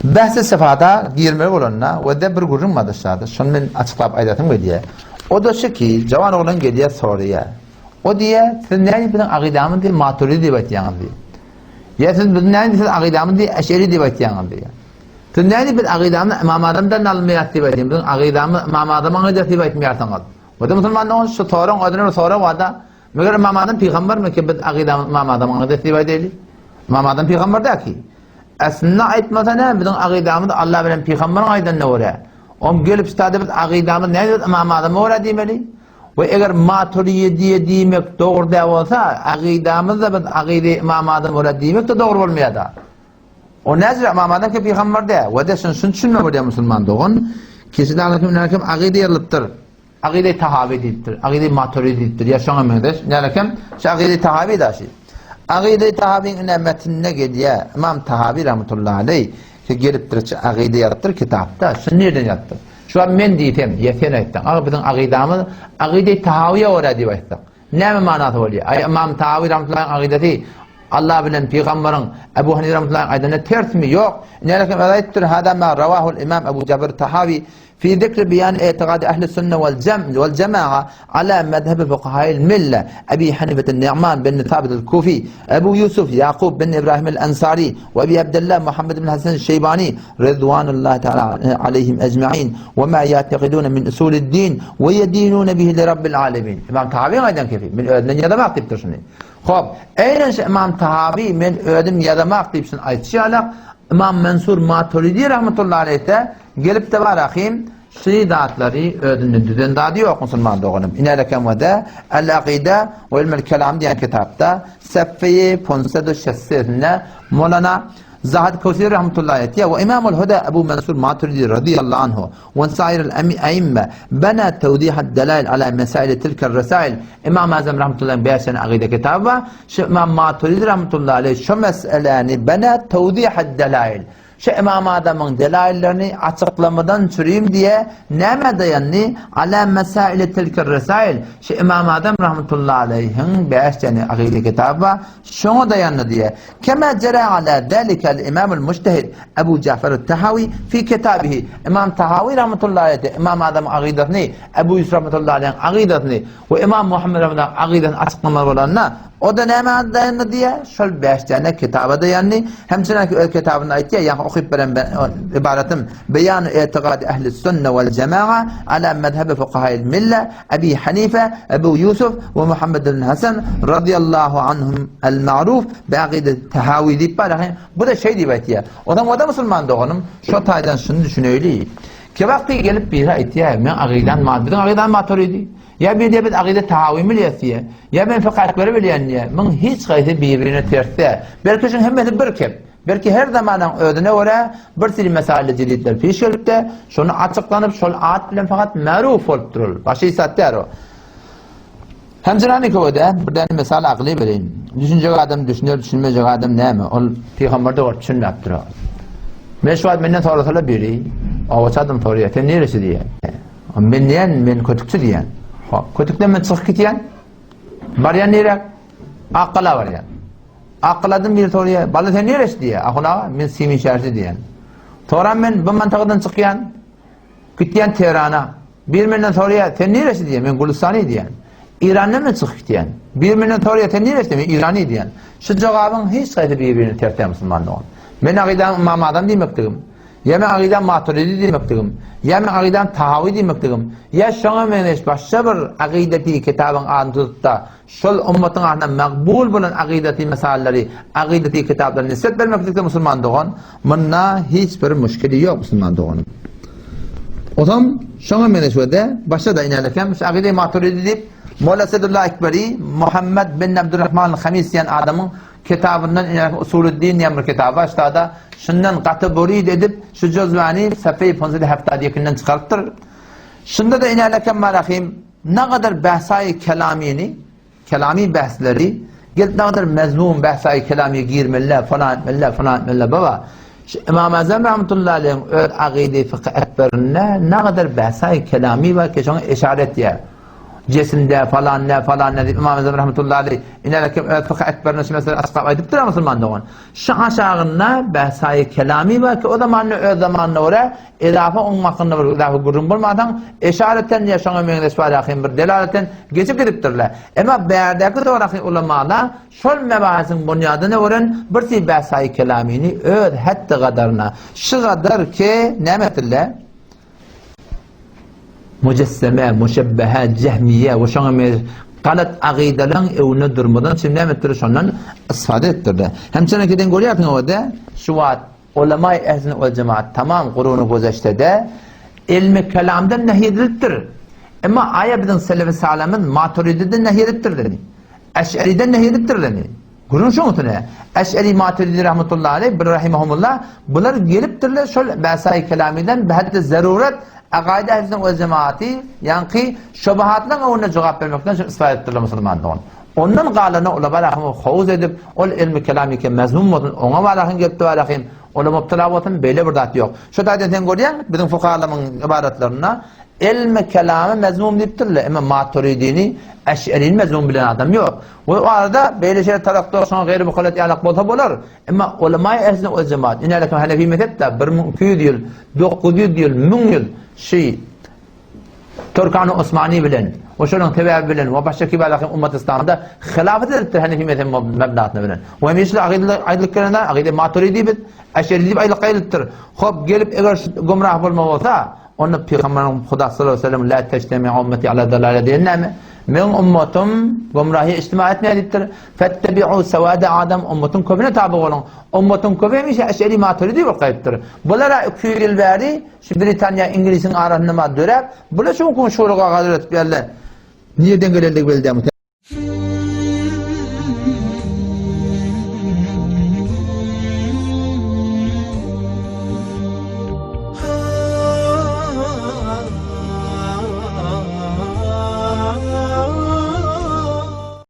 Bähsi syfata girmeli bolanda we-de bir gürrüň bar dyşarda, şony men açyklap aýdasym gelýär. O-da şu ki, jawan oglan gelýär soraýar. O diýýär, siz nädip biziň akydamyz diýip Maturidi diýip aýtýaňyz diýýär. Ýa siz biziň nädip siz akydamyz diýip Eşeri diýip aýtýaňyz diýýär. Siz nädip biz akydamyz Ymam Azamdan alynmaýar diýip aýtýaňyz, biziň akydamyz Ymam Azamyň akydasy diýip aýtmaýarsyňyz. O-da musulman dogan şu soragyň özüne bir sorag bar-da, Meger Ymam Azam pygambermi ki biz akydamyz Ymam Azamyň akydasy diýip aýdaýly? Ymam Azam pygamber däl ki. Aslynda aýtmasa näme biziň akydamyz Allah bilen pygamberiň aýdanyna görä. Om gelip stada biz akydamyz näme biz Ymam Azama görä diýmeli? We eger Maturidiýe diýmek dogry däl bolsa, akydamyz da biz akyda Ymam Azama görä diýmek de dogry bolmaýar-da. O näce Ymam Azam ki pygamber däl. We de şuny şuny düşünmek bolýar musulman dogan. Kişi dagly kim akyda ýazylypdyr. Akyda-i Tahawi diýipdir, Akyda-i Maturidi diýipdir, ýa şoňa meňzeş. Nälekem, şu Akyda-i Tahawi daşy. Akyda-i Tahawiň ine metninde gelýär. Ymam Tahawi rahmetullahi aleý ki gelipdir, şu akyda ýazypdyr kitapda. Şuny nirden ýazypdyr? Şu wagt men diýsem, ýa sen aýtsaň, aga biziň akydamyz Akyda-i Tahawiýa görä diýip aýtsak. Näme manasy bolýar? Aý Ymam Tahawi rahmetullahi akydasy Allah bilen pygamberiň Ebu Hanife rahmetullahi aýdanyna tersmi? Ýok. Nälekem aýtdyr, hada ma rawahul Imam Ebu Jabir Tahawi Fi zikri beýan i'tigady ehli sünne wel jem wel jema'a ala mezhebi fukahail mille Ebi Hanifeten Ni'man bin Sabit el Kufi, Ebu Ýusuf Ýakup bin Ibrahim el Ensari we Ebi Abdullah Muhammed bin Hasan Şeýbani ridwanullahi ta'ala aleyhim ecmaîn we ma ya'tekidune min usulid din we yedinune bihi li rabbil alemin. Imam Tahawiň aýdan kefi. Men özümden ýazamak diýipdir şuny. Hop, eýnen şu Imam Tahawi men özüm ýazamak diýip şuny aýtşy ýalak Imam Mansur Maturidi rahmetullahi aleyhde Gelip-de bar ahym, şy zatlary özünden düzen zady ýok musulman doganym. Inälekemwede El-Akyda we Ilmül Kelam diýen kitapda sefeýi ponsedu şessesinde Molana Zahid Kowseri rahmetullahi aýtýar, We Imamul Huda Ebu Mansur Maturidi radiyallahu anhu we sairil a'imme bana tawdihad dalail ala mesail tilka rasail Imam Azam rahmetullahi bäş sene akyda kitaby bar. Şu Imam Maturidi rahmetullahi alayh şu meseläni bana tawdihad dalail Şu Ymam Adamyň delaillerini açyklamadan çürim diýe nämä daýandy? Ala mesaili tilkir resail. Şu Ymam Adam rahmetullahi aleýhiň bäş däne akyda kitaby bar, şoňa daýandy diýe. Kema jera ala zalikel imamul mujtehid Ebu Ja'far et-Tahawi fi kitabihi. Ymam Tahawi rahmetullahi aleýh Ymam Adamyň akydasyny, Ebu Ýusuf rahmetullahi aleýhiň akydasyny we Ymam Muhammed rahmetullahi akydasyny açyklamaly bolanda, O-da nämä daýandy diýýär? Şol bäş däne kitaba daýandy. Hem çynanki öz kitabynda aýtýar, ýaňky okyp beren ybaratym, Beýanu i'tigady ehli sünne wel jema'a ala mezhebi fukahail mille Ebi Hanife, Ebu Ýusuf we Muhammed ibn Hasan radiyallahu anhum el ma'ruf bi akideti Tahawi diýip bar. Bu-da şeý diýip aýtýar. Onsoň o-da musulman doganym, şo taýdan şuny düşüneýli. Ki wagty gelip biri aýtýar, meň akydam, biziň akydam Maturidi. Ýa bir diýe biz akyda Tahawy bilýäs diýe. Ýa men fykh ekberi bilýän diýe. Muň hiç haýsy bir-birine ters däl. Belki şuň hemmesi bir kep. Belki her zamanaň özüne görä bir sili mesaili jedidler piş gelipde, şony açyklanyp şol at bilen fakat maruf bolupdyr ol. Başga hiç zat däl o. Hemjirany köwede bir däne mysal akyly bereýin. Düşünjek adam düşüner, düşünmejek adam näme? Ol pygamber de görüp düşünmäpdir o. Men şu wagt menden sorasalar biri, obaçy adam soraýar, sen neresi diýýär. Men diýen, men kötükçi diýen. Hop, kötükden men çykyp gitýän. Barýan nirä? Akgala barýan. Akgaladan biri soraýar, bala sen neresi diýýär. Ahun aga, men Simin şähersi diýen. Soran men bu mantakadan çykýan. Gitýän Tehrana. Bir menden soraýar, sen neresi diýýär. Men Gülüstany diýen. Irandan men çykyp gitýän. Bir menden soraýar, sen neresi diýýär. Men Irany diýen. Şu jogabyň hiç haýsy bir-birine ters däl musulman dogan. Men akydam Ymam Azam diýmekdigim. Ýa men akydam Maturidi diýmekdigim, ýa men akydam Tahawy diýmekdigim, ýa şoňa meňzeş başga bir akydaty kitabyň adyny tutup-da, şol ummatyň arasynda makbul bolan akydaty mysallary, akydaty kitaplara nisbet bermeklikde musulman dogan, munda hiç bir müşkili ýok musulman doganym. Ozam şoňa meňzeş we-de başga-da inälekem şu akyda Maturidi diýip, Molla Sedulla Ekberi Muhammed bin Abdurrahman Hamis diýen adamyň Kitabyndan ine Usulyddin diýen bir kitaby bar, ştada şundan gaty burid edip, şu jözwäni Safeý Ponzili heftad ýekinden çykarypdyr. Şunda-da ine lekem marahim, nagadar bähsaýy kelamyny, kelamy bähsleri, gelip nagadar mezmum bähsaýy kelamy girmeliler, falan etmeliler, falan etmeliler, baba. Şu Imam Azam rahmetullahi aleyhiň öz agydy fykh ekberinde nagadar bähsaýy kelamy bar ki, şoňa işaret edýär. Jesimde falan ne falan ne diýip Imam Azam rahmetullahi aleyh ine kim öz fıkh ekberine şu mesele açyklap aýdypdyr musulman dogan. Şu aşagynda behsaýy kelami bar ki o zamanda öz zamanyna görä edafa oň hakynda bir edafa gürrüň bolmansoň eşareten ýa şoňa meňzeş bar ýa bir delaleten geçip gidipdirler. Emma bärdäki soraky ulamalar şol mebahysyň bunýadyna gören bir si behsaýy kelamini öz hetdi gadaryna şu gadar ki näme etdiler? Mujesseme, muşebbehe, jehmiýe we şoňa meňzeş galat akydalaryň öňünde durmadan üçin näme etdiler şondan istifade etdirdi. Hem şondan giden görýärsiň owada şu wagt ulama ehli wal jemaat tamam guruny güzeştede ilmi kelamdan nehy edilipdir. Emma aýa biziň selefi salamyz maturididen nehy edipdir dedi. Eş'eriden nehy edipdir dedi. Gürrüň şoň üstüne. Eş'eri Maturidi rahmetullahi aleyh bir rahimehumullah bular gelipdirler şol Bäsaý Kelamiden bähdi zarurat akaid ehlinin we cemaati ýaňky şobahatlaryň öňünde jogap bermekden şu ispat etdirler musulman dogan. Ondan galany ola barahym howuz edip ol ilmi kelamy ke mezmum bolsun oňa barahym gelipdi barahym ola mubtala bolsun beýle bir zat ýok. Şu taýdan sen görýäň biziň fukahalarymyň ibaratlarynda Ilmi kelamy mezmum diýipdirler, emma Maturidini, Eş'erini mezmum bilen adam ýok. We o arada beýle şeýle tarapda şoňa gaýry muhallet ýalak bolsa bolar. Emma ulama ehli we jemaat, inälekim Hanefi mezhep-de 1200 ýyl, 900 ýyl, 1000 ýyl şi Türkany Osmani bilen we şonuň sebäbi bilen we başga kibalaky ummat İslamda hilafet edipdir Hanefi mezhep mebnasyna bilen. We hemişe agydyl aýdylyp gelende agydy Maturidi biz Eş'eri diýip aýdylyp gaýdylypdyr. Hop gelip eger gümrah bolma bolsa, Onda Pygamberimiz Huda sallallahu aleyhi ve sellem la teştemi ummeti ala dalale diýen näme? Meň ummatym gümrahy içtima etmeýär diýipdir. Fettebi'u sawada adam ummatyň köpüne taby boluň. Ummatyň köpi hemişe Eş'eri Maturidi bolup gaýypdyr. Bulara 200 ýyl bäri şu Britaniýa Iňlisiň arasynda ma döräp, bular şu gün şuruga gadyr etip ýerler. Nireden gelendigi belli däl.